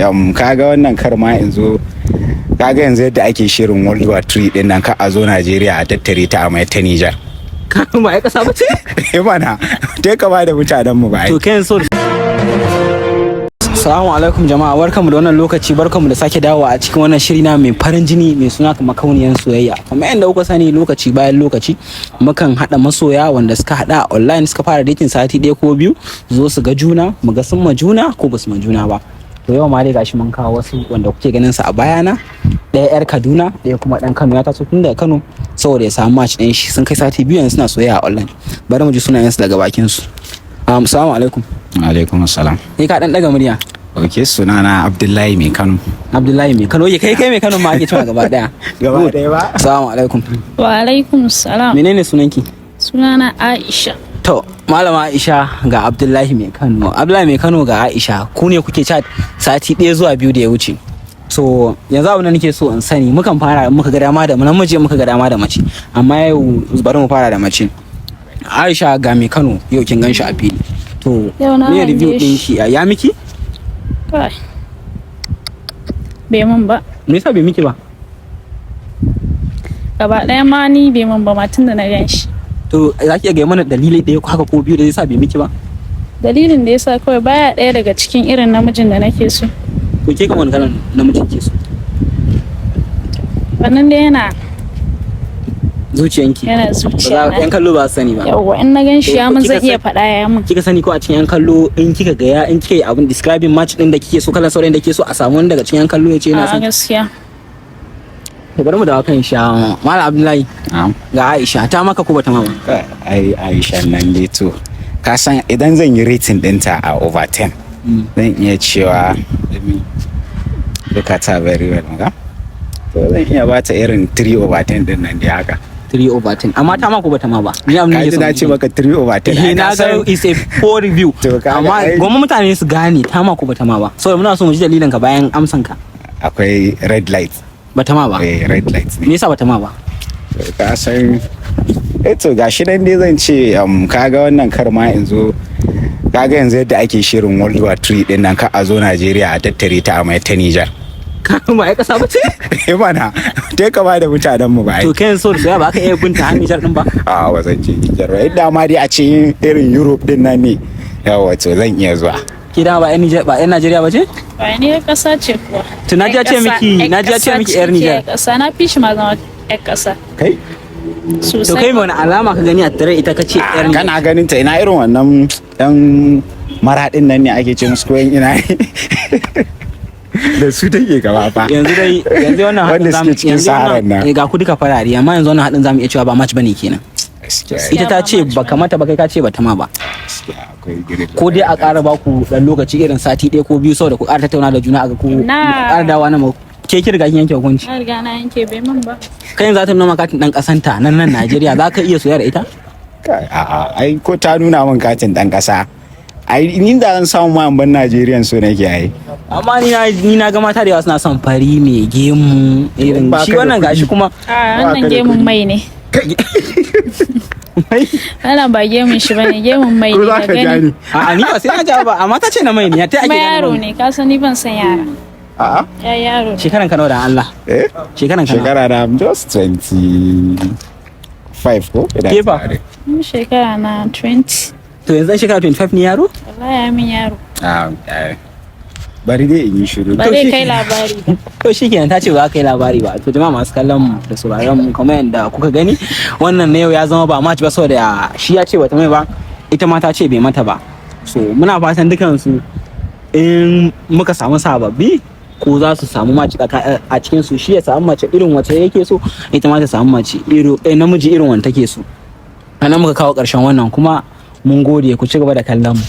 Kaga wannan kar ma yanzu, kaga yanzu yadda ake shirin World War 3 din nan, ka a zo Najeriya a tattare ta a mai ta Niger. Ba ai kasa ba ce? Eh mana, te kama da mutanen mu ba ai. To kai so. Assalamu alaikum jama'a, barkamu da wannan lokaci, barkamu da sake dawowa a cikin wannan shiri na mai farin jini mai suna Makauniyan Soyayya. Kamar yadda kuka sani, lokaci bayan lokaci mukan haɗa masoya wanda suka haɗa online, suka fara dating sati ɗaya ko biyu, zo su ga juna, mu ga sun ma juna ko ba su ma juna ba. To yau ma dai gashi mun kawo wasu wanda kuke ganin su a bayana, ɗaya 'yar Kaduna, ɗaya kuma ɗan Kano, ya taso tun daga Kano saboda ya samu match ɗin shi. Sun kai sati 2 yanzu suna soyayya a online. Bari mu ji sunayensu daga bakin su. Assalamu alaikum. Alaikum assalam. Ni ka ɗan ɗaga murya. Ok, sunana Abdullahi Mai Kano. Abdullahi Mai Kano, kai kai Mai Kano ma ake cewa gaba daya. Gaba daya ba. Assalamu alaikum. Wa alaikum salam. Menene sunanki? Sunana Aisha. To, Malama Aisha, ga Abdullahi Mai Kano. Abdullahi Mai Kano, ga Aisha. Ku ne kuke chat sati 1 zuwa 2 da ya wuce. So, yanzu abin da nake so in sani, mukan fara muka ga dama da namiji, muka ga dama da mace. Amma yau bari mu fara da mace. Aisha, ga Mai Kano yau kin gan shi a fili. To, Yau na me review hange ɗin shi. shi? Ya miki? Kai. Bai mun ba. Me yasa bai miki ba? Gaba ɗaya ma ni bai mun ba ma tun da na gan shi. To, za ki iya gaya mana dalilai ɗaya haka ko biyu da zai sa bai miki ba? Dalilin da yasa kawai baya ɗaya daga cikin irin namijin da nake so. To, ke kamar kalan namijin ke so? Wannan dai yana Zuciyanki. yana Ba za zuciya na. yan kallo ba su sani ba. Yawwa, in na gan shi ya mun, Kika zan iya faɗa ya mun. Kika sani ko a cikin yan kallo in kika ga ya in kika yi abin describing match din da kike so, kalan saurayin da kike so, a samu wani daga cikin yan kallo ya ce yana A son? gaskiya. To, bari mu dawo kan shi. Malam Abdullahi, Na'am. ga Aisha, ta maka ko bata ma ba? Kai, ai Aisha nan dai, to ka san idan zan yi rating ɗinta a over 10, zan iya cewa, let me look at her very well, ga, to zan iya bata irin 3 over 10 din nan dai haka. 3 over 10, amma ta ma ko bata ma ba? Ni abin da Ka nake ji so na ce maka 3 over 10. Eh, Ai, na ka ga san is a poor review. To, kaga amma ai goma mutane su gane ta ma ko bata ma ba, saboda muna so mu ji dalilin ka bayan amsan ka. Akwai red light. Bata ma ba? Eh, red light ne. Me yasa bata ma ba? To, ka san, eh to gashi nan dai zan ce kaga wannan kar ma yanzu, kaga yanzu yadda ake shirin World War 3 din nan, ka a zo Najeriya a tattare ta a mai ta Niger. Ba ai kasa ba ce? Eh mana, te kama da mutanen mu ba ai. To, kai so da ba ka iya binta har Nijar din ba? A ba zan ce Niger ba, inda ma dai a ce irin Europe din nan ne, yawa, to zan iya zuwa. Ke dama ba yan Nijar, ba yan Najeriya ba ce? Ba ni yar ƙasa ce kuwa. To, na ji ya ce Yar ƙasa- miki- yar na ji ya ce ƙasa miki yar ce, Nijar. yar ƙasa, na fi shi ma zama yar ƙasa. Kai. Sosai. To, kai wani alama ka gani a tare ita kace yar Nijar? Kana ganin ta, ina irin wannan yan maradin nan ne ake ce musu, ko yan ina ne da su take gaba fa. Yanzu dai yanzu wannan haɗin Wanda zamu suke cikin yanzu Saharan wannan nan. eh, ga ku duka farare, amma yanzu wannan haɗin zamu iya cewa ba match bane kenan. Gaskiya. Ita ta Ba ce match. baka mata ba, kai ka ce bata ma ba. Gaskiya akwai green. Ko dai a ƙara ba ku dan lokaci irin sati 1 ko 2 saboda ku ƙara tattauna da juna, a ga ku Na. ƙara dawa na ke ki riga kin yanke hukunci? Na riga na yanke, bai mun ba. Kai yanzu za ta nuna maka katin dan kasanta nan nan Najeriya, za ka iya soyayya da ita? Kai, a'a, ai ko ta nuna min katin dan kasa, ai ni da zan samu ma in ban Najeriyan so nake ai. Amma ni na ga mata da yawa suna son fari mai gemu irin Ba shi ka da wannan kuɗi. gashi kuma. A Ba ka wannan da gemun kuɗi. mai ne. Wannan ba gemun shi bane, gemun mai Ko ne za ka ka ja gani. ni? A'a, ni ba sai na ja ba, amma ta ce na mai ne, ta ake Kuma gane yaro mai? ne, ka san ni ban san yara. A'a. Ya yaro ne. Shekaran ka nawa da Allah? Eh? Shekaran ka nawa? Shekara na, I'm just 25 ko ina Ke fa? tunani. Ni shekara na 20. To, yanzu shekara 25 ne yaro? Wallahi ya min yaro. Ah, eh. Bari dai in yi shiru. Ba To zai shi kai labari ba. To shikenan, ta ce ba za ka yi labari ba. To jama'a masu kallon mu da sauraron mu, kamar yadda kuka gani, wannan na yau ya zama ba match ba, saboda shi ya ce bata mai ba, ita ma ta ce bai mata ba. So muna fatan dukansu in muka samu sababbi ko za su samu match a cikin su, shi ya samu mace irin wacce yake so, ita ma ta samu mace irin namiji irin wanda take so. A nan muka kawo ƙarshen wannan, kuma mun gode, ku ci gaba da kallon mu.